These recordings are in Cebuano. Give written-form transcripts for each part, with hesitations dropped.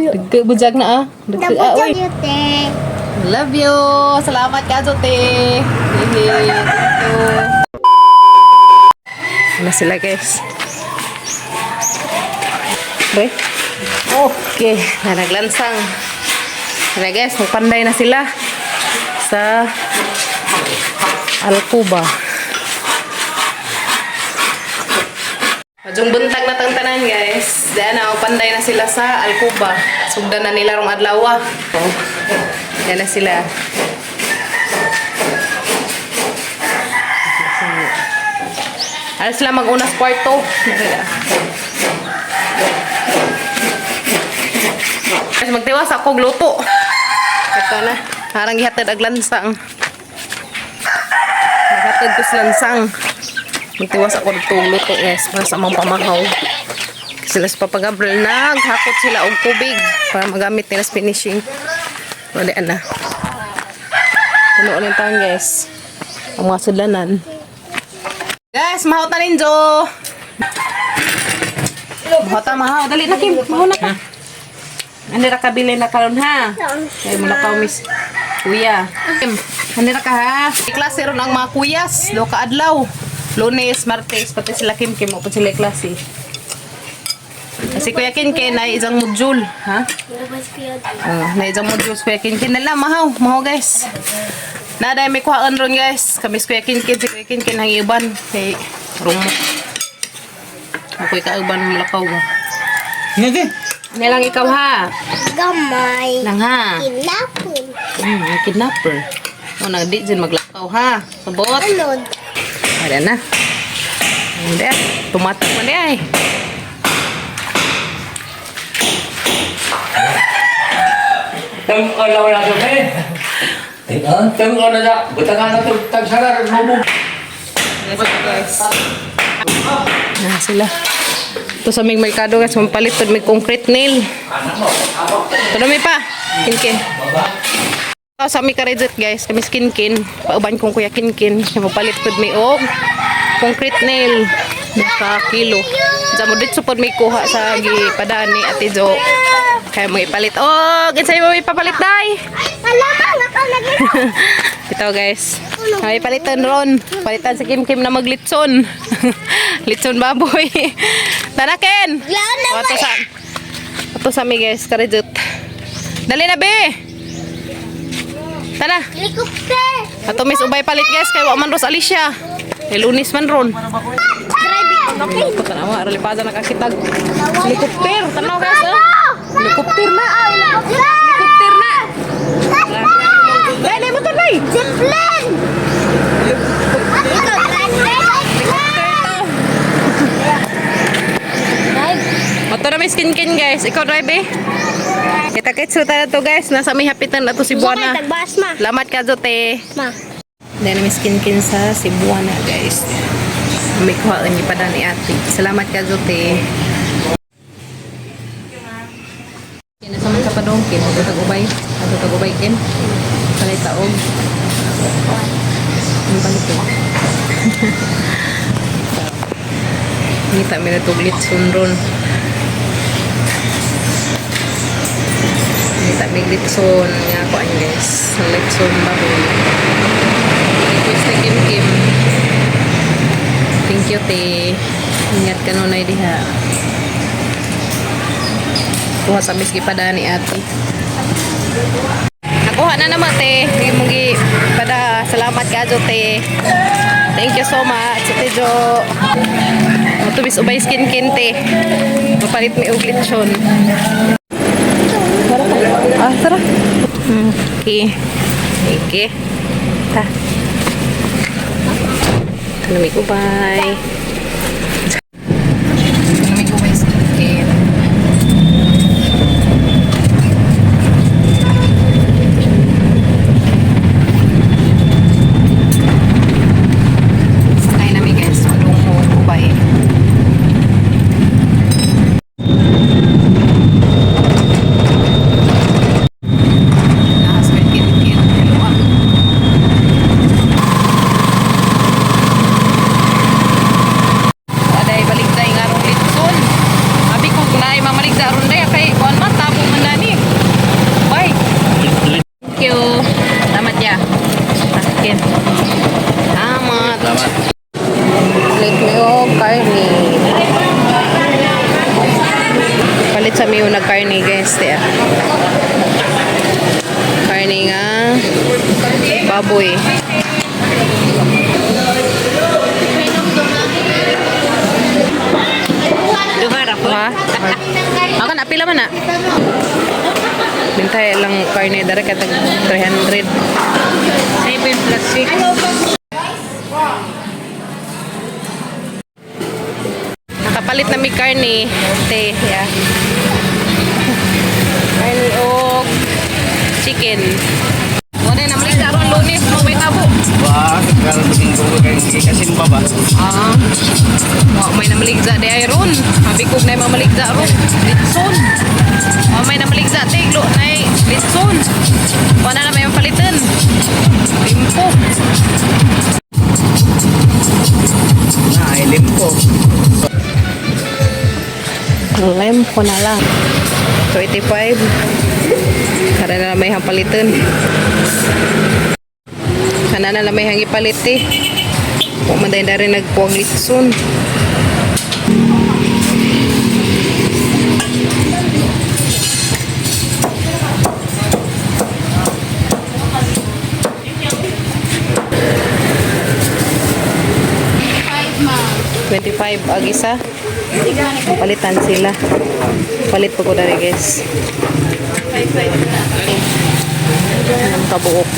Dagko bujag na ah. Dagko ah, Dapat oy. you, te. Love you. Salamat ka, Jote. Thank you. Ano sila, guys? Okay. Okay. Na naglansang. Sila, guys. Magpanday na sila sa Alcuba. Madyong buntag na tang tanan, guys. Diyan na, panday na sila sa Alcuba. Sugdan na nila rong adlaw. Oh. Yan na sila. Alas sila mag-unas kwarto. Sila. Guys, magtiwas ako luto. Ito na. Harang gihatid ag lansang. Naghatid ko sa lansang. Magtiwas ako dito luto, guys, para sa among pamahaw. Sila sa Papa Gabriel, naghakot sila og tubig para magamit nila sa finishing. Wala na. Puno ulit taon, guys. Ang mga sudlanan. Guys, mahaw ta ninjo! Mahaw ta, mahaw. Dali na, Kim. Mahaw na ka. Ano ra kabili na karon ha? Kay mo na ka, miss. Kuya. Kim, ano ra ka ha? Klase ron ang mga kuyas. Do ka adlaw. Lunes, Martes, pati sila Kim Kim, mo pa sila klase. Kasi Kuya Kin Kin ay isang module, ha? Oh, na isang module si Kuya Kin Kin na lang, mahaw, mahaw guys. Naday may kuhaan ron, guys. Kami si Kuya Kin Kin, si Kuya Kin Kin ang iban kay rumo. Ako'y kauban mulakaw ba. Ngagi. Ano lang ikaw ha? Gamay. Nang ha? Kinapon. Ang kidnapper. O, nang di dyan maglakaw ha. Sabot. Ano? Wala na. Hindi. Tumatak mo na ay. Teng ala wala to eh. Teng ala na butangan na to tagsarar mo. Yes, guys. Na sila. Ito sa aming merkado guys, mampalit pod may concrete nail. Ito na may pa. Kinkin. Ito sa aming karedjet guys, kami skinkin. Pauban kong kuya kinkin. Mapalit pod may og concrete nail. Naka kilo. Diyan mo dito pod may kuha sa gi padani Ate Jo. Kaya mo ipalit. Oh, ginsay mo ipapalit day. Alam, ako lagi. Ito guys. Ay, palitan ron. Palitan si Kim Kim na maglitson. Litson baboy. Tara, Ken! Laon na O, ato sa ato sa mi guys, karejut. Dali na be. Tara. Helicopter. Ato miss ubay palit guys kay wa man ros Alicia. Kay Lunes man ron. Drive it. Okay. Tanawa, aralipada nakakitag. Helicopter, tanaw guys ah. Helicopter na. Helicopter na. Dali motor bay. Zipline. Ikaw, drive. Helicopter to. Motor na may skin kin guys. Ikaw drive eh. Kita kitsu na to guys. Nasa may hapitan na to si Buana. Tagbas ma. Lamat ka te. Ma. Then may skin kin sa Cebuana guys. May kuha ni pa ni ate. Salamat ka te. Nasa man sa padongkin, ato tag-ubay. Ato tag-ubay kin. Palay taog. Ang balik ko. Ngita mi na tog litson ron. Ngita mi litson nga kuan guys. Litson baboy. Request ni Kim Kim. Thank you, te. Ingat ka nunay diha. Kuha sa miski pada ni ate. Nakuha na naman, te. Hindi mo gi pada. Salamat ka, Jo, te. Thank you so much, Ate Jo. Matubis ubay skin kin, te. Mapalit may og lechon. Tara ka. Ah, tara. Okay. Okay. Ta. Tanami ko, bye. Tanami ko, bye, skincare. Sakay namin guys, madungo, ubay. Nahas ko yung kin-kin. Hello, ah. Thank you. Salamat ya. Takin. Salamat. Salamat. Palit mi og karne. Palit sa miyo na karne, guys. Tiya. Karne nga baboy. Duha ra po. Ha? Ako na, pila man na. Bintay lang karne dara kay tag 300. 7 plus 6. Nakapalit na mi karne. Te, ya. Karne og chicken. Wala na mali karon Lunes mo may tabo. Wah, karon Domingo kay kasimba ba? Ah. Wa may namaligza di ay ron. Habi kog nay mamaligza ron. Litson. Wa may namaligza te glo nay litson. Wa na na may palitan. Limpo. Na ay limpo. Lempo na lang. 25. Kara na lang may hampalitan. Kana na lang may hangipalit eh. Kung man na rin nagpuwag litson. $25 ag isa. Palitan sila. Palit po ko dari guys. Ang kabuok.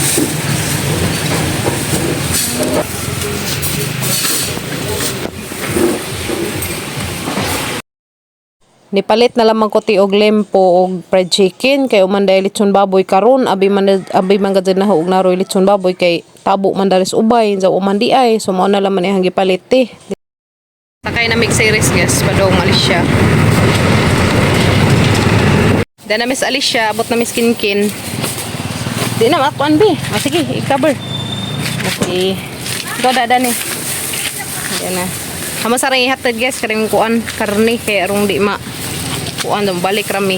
Nipalit na lamang ko ti og lempo og fried chicken kay uman dahil litson baboy karon abi man gud na og naroy litson baboy kay tabo man dalis ubay sa uman di ay, so mao na laman iyang gipalit ti. Sakay na mig series guys, padong Alicia. Dan na Miss Alicia, abot na Miss Kinkin. Di na makuan bi. Ah, sige, i-cover. Okay. Ikaw da ni. Yan na. Amo sa ring ihatid guys, karing kuan karne kay arong di ma kuan dong balik rami.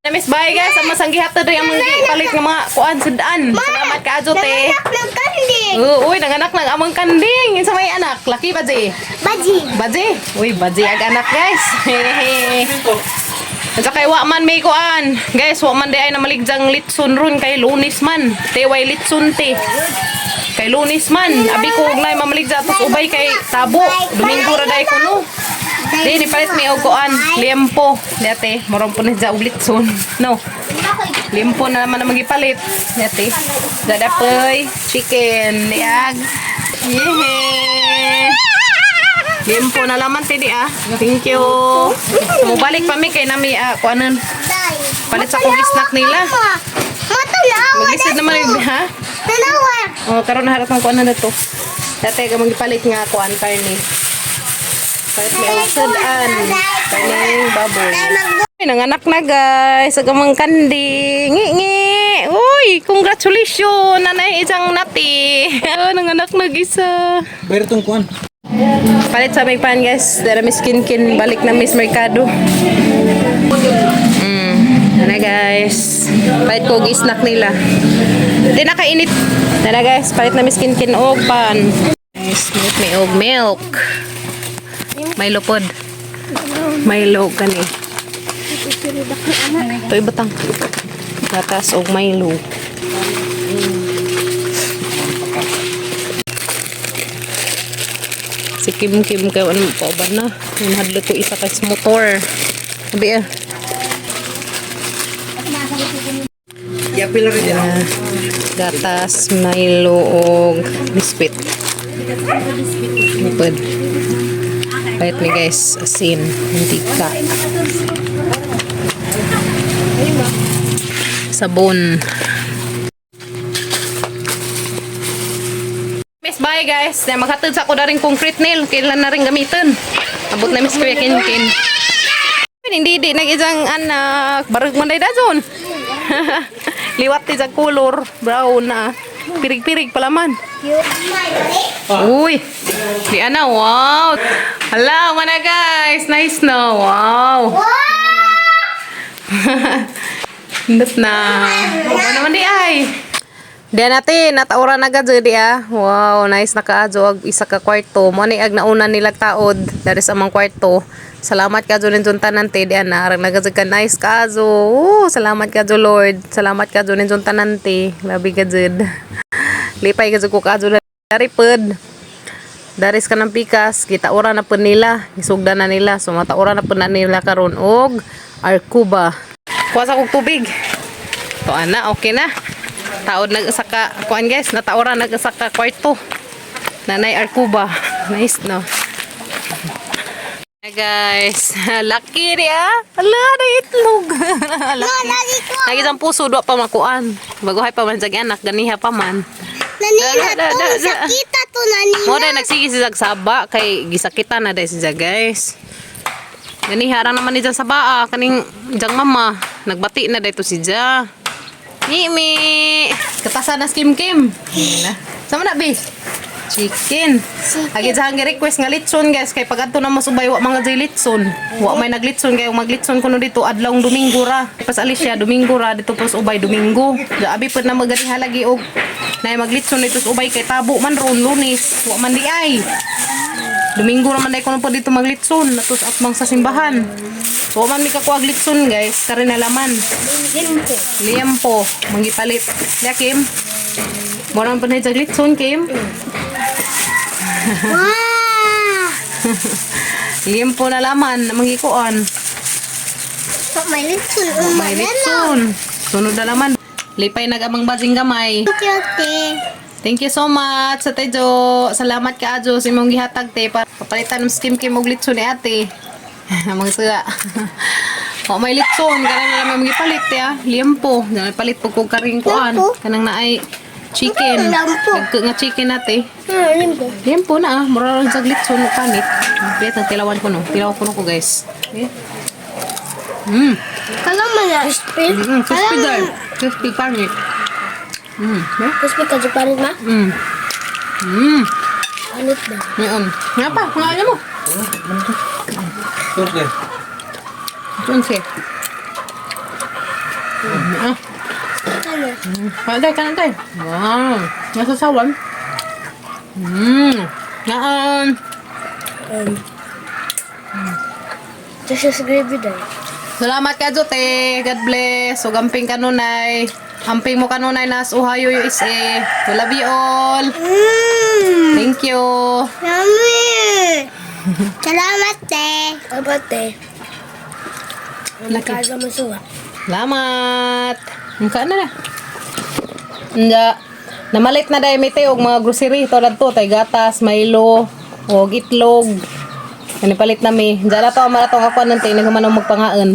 Na Miss bye guys, amo sang gihatid rin among gipalit nga mga kuan sudan. Salamat kaayo te. Nanganak ng kanding. Oo, uy, nanganak ng among kanding. Unsa may anak? Laki ba di? Baji. Baji. Uy, baji ag anak guys. At saka wa man may kuan. Guys, wa man di ay namaligjang litson ron kay Lunes man. Te way litson te. Kay Lunes man. Abi ko og nay mamaligja tapos ubay kay tabo. Domingo ra day kuno. Di ni palit mi og kuan, liempo. Di ate, morong po ni og litson. No. Limpo na naman ang magipalit. Dati. Dadapoy, chicken, liag. Yehey! Limpo na laman tini ah. Thank you. Mubalik pa mi kay nami ah, kuanan. Day. Palit sa kong snack nila. Matalawa. Maglisod naman yung ha? Tanawa. Oh, karon na harap ang kuanan na to. Dati ka magipalit nga kuan karne. Palit may sudan. Karne baboy. Ay, nanganak na guys. Ag amang kanding. Ngi ngi. Uy, congratulations nanay isang nati. Oh, nanganak na isa. Bayar tong kuan. Palit sa may pan guys. Dara Miss Kinkin balik na Miss Mercado. Ano guys. Palit ko og snack nila. Di na kainit. Tara guys, palit na Miss Kinkin og pan. Guys, milk may og milk. May lupod. Milo kani. Ito ibatang. Gatas og Milo. Si Kim Kim kayo ano pa ba na? Yung hadlo ko isa kay sa motor. Sabi ah. Yapil rin Ah, gatas, Milo og biskwit. Lupod. Palit mi guys, asin, mantika. Sabon. Miss, bye guys. Na maghatid sa ako na rin concrete nail. Kailan na rin gamitin. Abot na Miss Kuya Kinkin. Hindi di nag isang anak. Barag man day dazon. Liwat ti sa color brown na. Pirig-pirig pala man. Uy. Di ana, wow. Hala, mana guys. Nice no. Wow. Nindot na. Wala naman di ay. Diyan natin, natauran na agad di ah. Wow, nice na kaadyo ag isa ka kwarto. Mo ni ag nauna nila taod dari sa amang kwarto. Salamat ka nin tanan te diyan na arang nagad ka nice kaadyo. Oh, salamat ka Lord. Salamat ka nin tanan te. Grabe ka jud. Lipay ka jud ko kaadyo dari pod. Daris ka ng pikas, kita ora na po nila, isugda na nila, so mataura na po na nila karon og arkuba. Kuha sa kog tubig. To ana, okay na. Taod nag usa ka kuan guys, nataora nag usa ka kwarto. Nanay arkuba. Nice no. Hi guys, lucky ni ah. Ala, na itlog. Lucky. Lagi ko. Lagi ang puso do pa makuan. Baguhay pa man sa anak ganiha pa man. Nanina Da, da, to. da, da. Sakita to nanina. Mo dai nagsige si Zag saba kay gisakitan na dai si Zag guys. Gani harang naman ni Zag sa baa kaning jang mama nagbati na dai to si Ja. Mimi. Katasan na si Kim Kim. Na. Sama na be. Chicken. Agi sa hanggang request nga litson guys kay pag adto na mas ubay wa mga jay litson. Wa may naglitson kay maglitson kuno dito adlawng Domingo ra. Pas Alicia Domingo ra dito pas ubay Domingo. Da abi pud na maganiha lagi og nay maglitson dito sa ubay kay tabo man ron Lunes. Wa man di ay. Domingo ra man day kuno pa dito maglitson natos at mang sa simbahan. So wa man mi kakuag litson guys, kare na laman. Limpo. Liempo, manggipalit. Ya Kim. Mo naman pa na litson Kim. Wow. Liempo na laman, mangikuan. May litson. May litson. Sunod na laman. Lipay nagamang basing gamay. Thank you, te. Thank you so much sa Tejo. Salamat ka Ajo sa imong gihatag te para papalitan ng skim kim og litson ni ate. Amang suga. O may litson kanang na lang may gipalit te ah. Liempo. Na palit pug kog karing kuan. Limpo? Kanang naay chicken. Limpo. Nagka nga chicken ate. Limpo. Liempo na ah. Mura lang sa litson o panit. Pilit ang tilawan ko no. Tilawan ko no ko guys. Okay. Kala mo na. Crispy? Crispy dahil. Crispy pangit. Eh? Crispy ka dyan panit ma? Panit ba? Ngayon. Nga pa, pangalan mo. Okay. Tunse. Ah, Ano? kanan kanan tayo. Wow. Nasa sawan. Naan. This is gravy dahil. Salamat ka, Jote. God bless. So, gamping kanunay. Amping mo kanunay nas Ohio, USA. We love you all. Thank you. Yummy! Salamat, te. Salamat, te. Laki. mo suwa. Salamat. Ang na na. Nga, namalit na dahil mite og mga grocery tulad to tay gatas, Milo, og itlog. Kani palit na mi. Diyan na to amara tong ako nang tay naghuman magpangaon.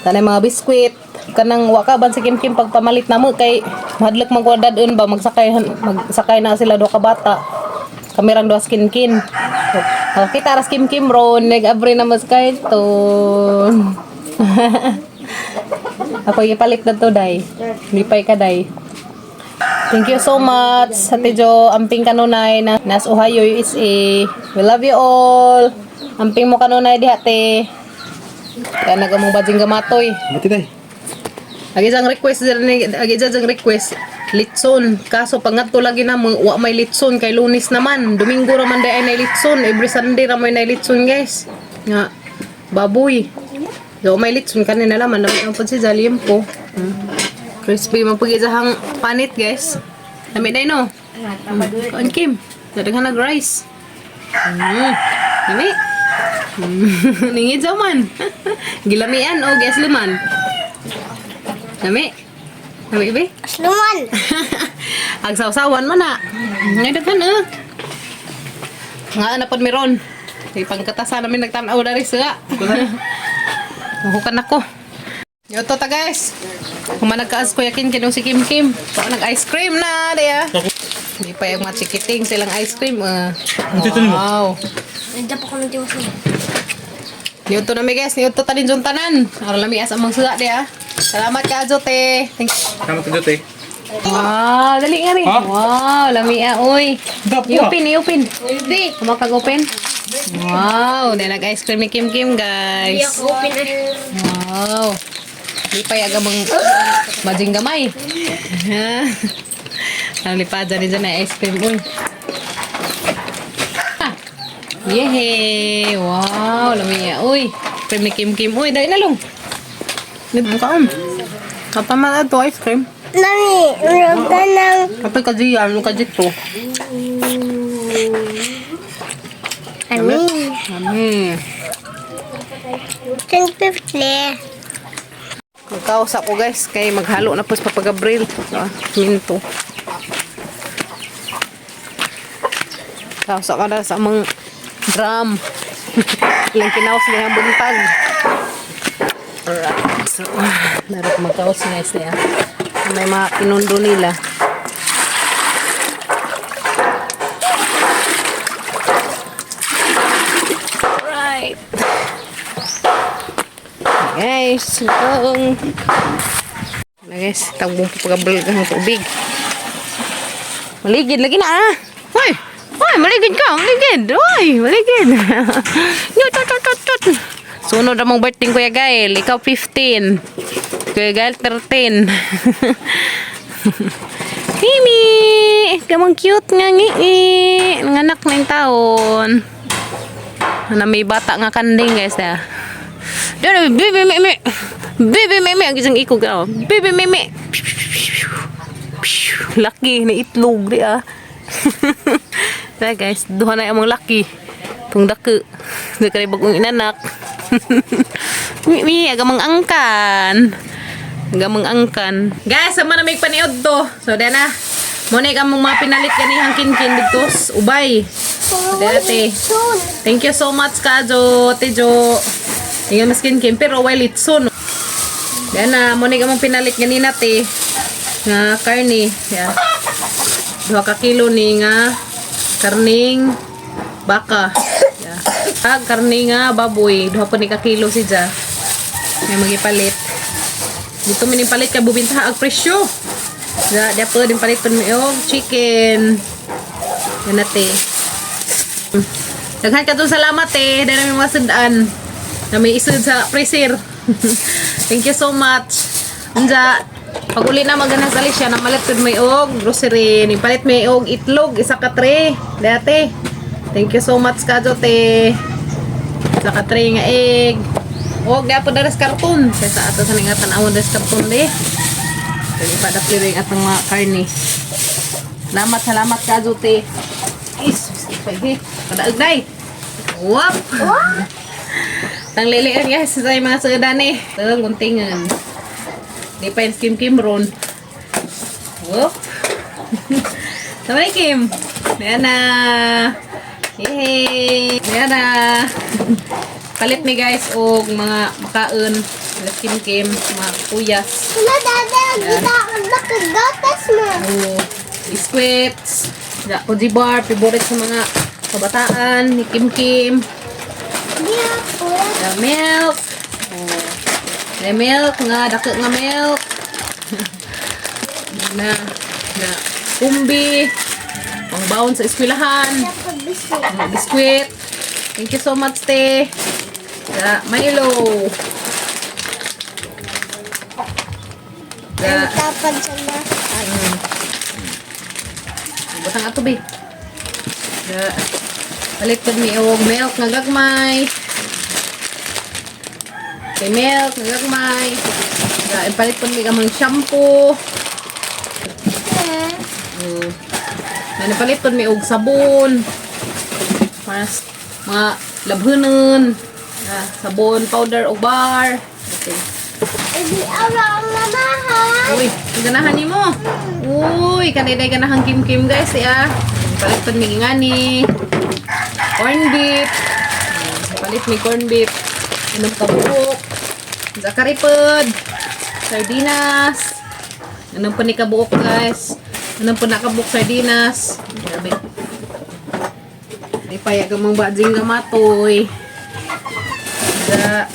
Tanay mga biskwit kanang wa ka ban si Kim Kim pagpamalit na mo kay mahadlok man ko dadon ba magsakay magsakay na sila do ka bata. Kami rang duha Kim Kim. So, kita ras Kim Kim ron nag-abre na mas kay to. Ako ipalit na to, day. Lipay ka, day. Thank you so much, Ate Jo. Amping kanunay na nas Ohio, USA. We love you all. Amping mo kanunay diha, te. Kaya nagamong bajing gamatoy. Mati tay. Agi jang request dira ni agi jang request litson. Kaso pangadto lagi na mo wa may litson kay Lunes naman. Domingo ra man day ay nay litson. Every Sunday ra may nay litson, guys. Nga baboy. So may litson kanina laman naman ang pud si Jalimpo. Crispy man pud isahang panit, guys. Lami day no. Kuan Kim. Daghan nag rice. Lami. Ningid sa man. Gilamian o guys luman. Lami. Lami be. Asluman! Ang sawsawan man na. Ngay daghan eh. Nga na pod meron. Kay pangkatasa namin nagtan-aw na rin sila. Mahukan ako. Yo to ta guys. Human nagkaas ko yakin kinong si Kim Kim. Pa nag ice cream na diya. Hindi pa yung mga chikiting silang ice cream. Wow. Nandiyan pa ko ng tiwas na. Niudto na mi guys, niudto ta din yung tanan. Aron lami as among suga diya. Salamat ka Ajote. Thank you. Salamat ka Jote. Wow, dali nga rin. Ha? Wow, lami ah, oy. Dapo, ah. I-open, i-open. Kumakag open. Wow, then nag-ice cream ni Kim Kim, guys. Open na. Wow. Lipay aga mong majing gamay. Ha? Nalipad dyan dyan na ice cream. Uy. Ah. Yehey! Wow! Lami niya. Uy! Cream ni Kim Kim. Uy, dahil na long. Kaon. Katama na to ice cream. Mami, urog ka ng. Kape ka diyan, ka dito. Ami. Mami. 10:50. Magkausa ko guys, kay maghalo na po sa Papa Gabriel. Ah, minto. Kausa ka na sa amang drum. Ilang kinaus niya ang buntag. Alright, so, narap magkaos guys niya. May mga pinundo nila. Alright. Guys, itong na guys, tagbong pagabal ng tubig. Maligid lagi na ah. Hoy! Hoy, maligid ka, maligid. Hoy, maligid. Nyo, tut, tut, tut, tut. Sunod ang mong birthday, Kuya Gael. Ikaw 15. Kuya Gael 13. Mimi! Kamang cute nga ngii. Nanganak na yung taon. Na may bata nga kanding guys ah. Doon, baby mimi. Baby mimi ang isang ikog oh. Baby mimi. Laki ni itlog di ah. Tara guys, duha na among laki. Tung dako. Di kay bagong inanak. Mimi, aga mang angkan. Aga mang angkan. Guys, sama na may paniod to. So, dyan na. Muna ka mong mga pinalit ganihang kinkin dito. Ubay. Dati. Soon. Thank you so much, Kajo, Tejo. Tingnan mas kinkin, pero while it's soon. Yan na, muna ka mong pinalit ganina, te. Nga karne. Yeah. 2 ka kilo ni nga karning baka. Yeah. Ah, karne nga baboy. Duha pa ni ka kilo si Ja. May magipalit. Dito minipalit kay bubintaha ang presyo. Da, da pa din palit pa mi og chicken. Yan na, te. Daghan ka salamat eh. Dahil may mga sundaan na may isod sa freezer. Thank you so much. Unja, pag uli na magana sa Alicia, namalit pud may og grocery. Nipalit may og itlog, isa ka tray. Dati. Thank you so much kadyo te. Isa ka tray nga egg. Og dapat daras karton. Kaysa ato sa nga tan-awon daras karton de. Kaya ipadapli rin atong mga karne. Salamat, salamat kadyo te. Isus, pwede. Padaag day. Wap! Tang lilian guys, sa mga sudan eh. Tang guntingan. Di pa yung Kim Kim ron. Whoop! Sama ni Kim. Ayan na. Yay! Ayan na. Palit mi guys og mga makaon. Mga Kim Kim, mga kuyas. Wala, dada. Kita ka nakagatas mo. Oh, biscuits, Koji bar, favorite sa mga kabataan, ni Kim Kim. Di ako. The milk. Oh. The milk nga, dako nga milk. Na, na, kumbi. Ang baon sa eskwelahan. Nakabisi. Mga biskwit. Thank you so much, te. The Milo. The, Ang tapad sa lahat. Butang ato be. Da. Palit pud mi og milk nga gagmay. Kay milk nga gagmay. Da, ipalit pud mi among shampoo. Mm. Palit pud mi og sabon. Para mga labhanon. Ah, sabon, powder og bar. Okay. Hindi ara ang mama ha. Uy, ang ganahan nimo. Uy, kanina ganahan Kim Kim guys eh, ah. Palit pud mi ngani. Corn beef. Palit mi corn beef. Inom ka buok. Zakaripod. Sardinas. Anong pa ni kabuok guys? Anong pa nakabuok sardinas? Grabe. Di payag ang mga bajing gamatoy. Da.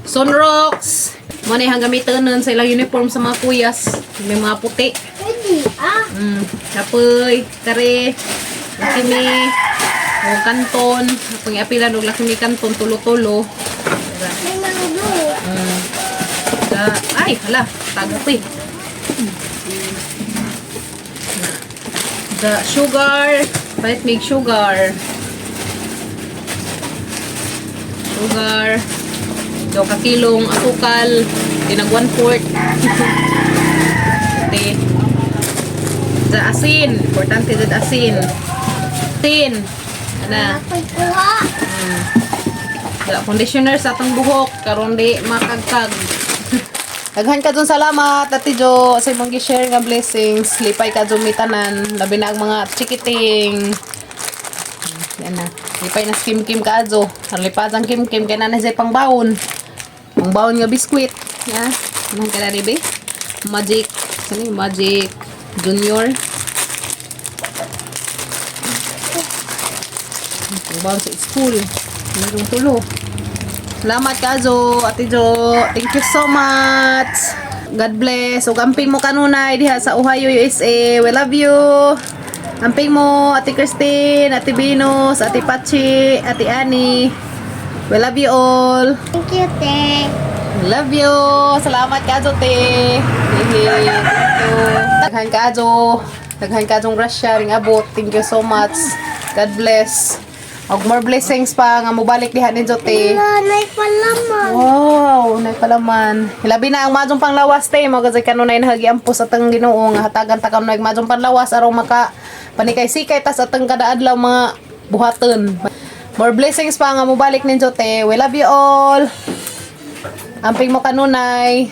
Sunrocks. Mo na yung gamitin nun sa ilang uniform sa mga kuyas. May mga puti. Hindi ah. Kapoy, kare, laki mi, o kanton. Pang apilan og laki mi kanton tulo-tulo. May manggo. Ay, hala, tago ko eh. The sugar, palit mig sugar. Sugar. 2 ka kilong asukal, tinag 1/4. Ate. The asin, importante the asin. Tin. Ana. Ako'y kuha. The conditioner sa atong buhok karon di makagkag. Daghan ka dun salamat, Ate Jo, sa imong gi-share nga blessings. Lipay ka dun mitanan, labi na ang mga chikiting. Yan na. Lipay na si Kim Kim ka jo. Lipad ang Kim Kim kay na siya pangbaon. Pangbaon nga biskwit. Ya. Anong kaya be? Magic. Sino yung Magic Junior? Pangbaon sa school. Merong tulo. Salamat ka, Jo. Ate Jo. Thank you so much. God bless. Ug amping mo kanunay diha sa Ohio, USA. We love you. Amping mo, Ate Christine, Ate Venus, Ate Pachi, Ate Annie. We love you all. Thank you, te. Love you. Salamat ka, Jo, te. Thank you. Daghan ka, Jo. Daghan ka, Jong grasya. Ring abot. Thank you so much. God bless. Og more blessings pa nga mobalik diha ni Jo, te. Nanay palaman. Wow, nay palaman. Hilabi na ang majong panglawas te, mo gazay kanunay nahagiampos atang Ginoo nga hatagan ta kanunay majong panglawas aron maka panikay-sikay tas atang kada adlaw mga buhaton. More blessings pa nga mobalik ninyo te. We love you all. Amping mo kanunay.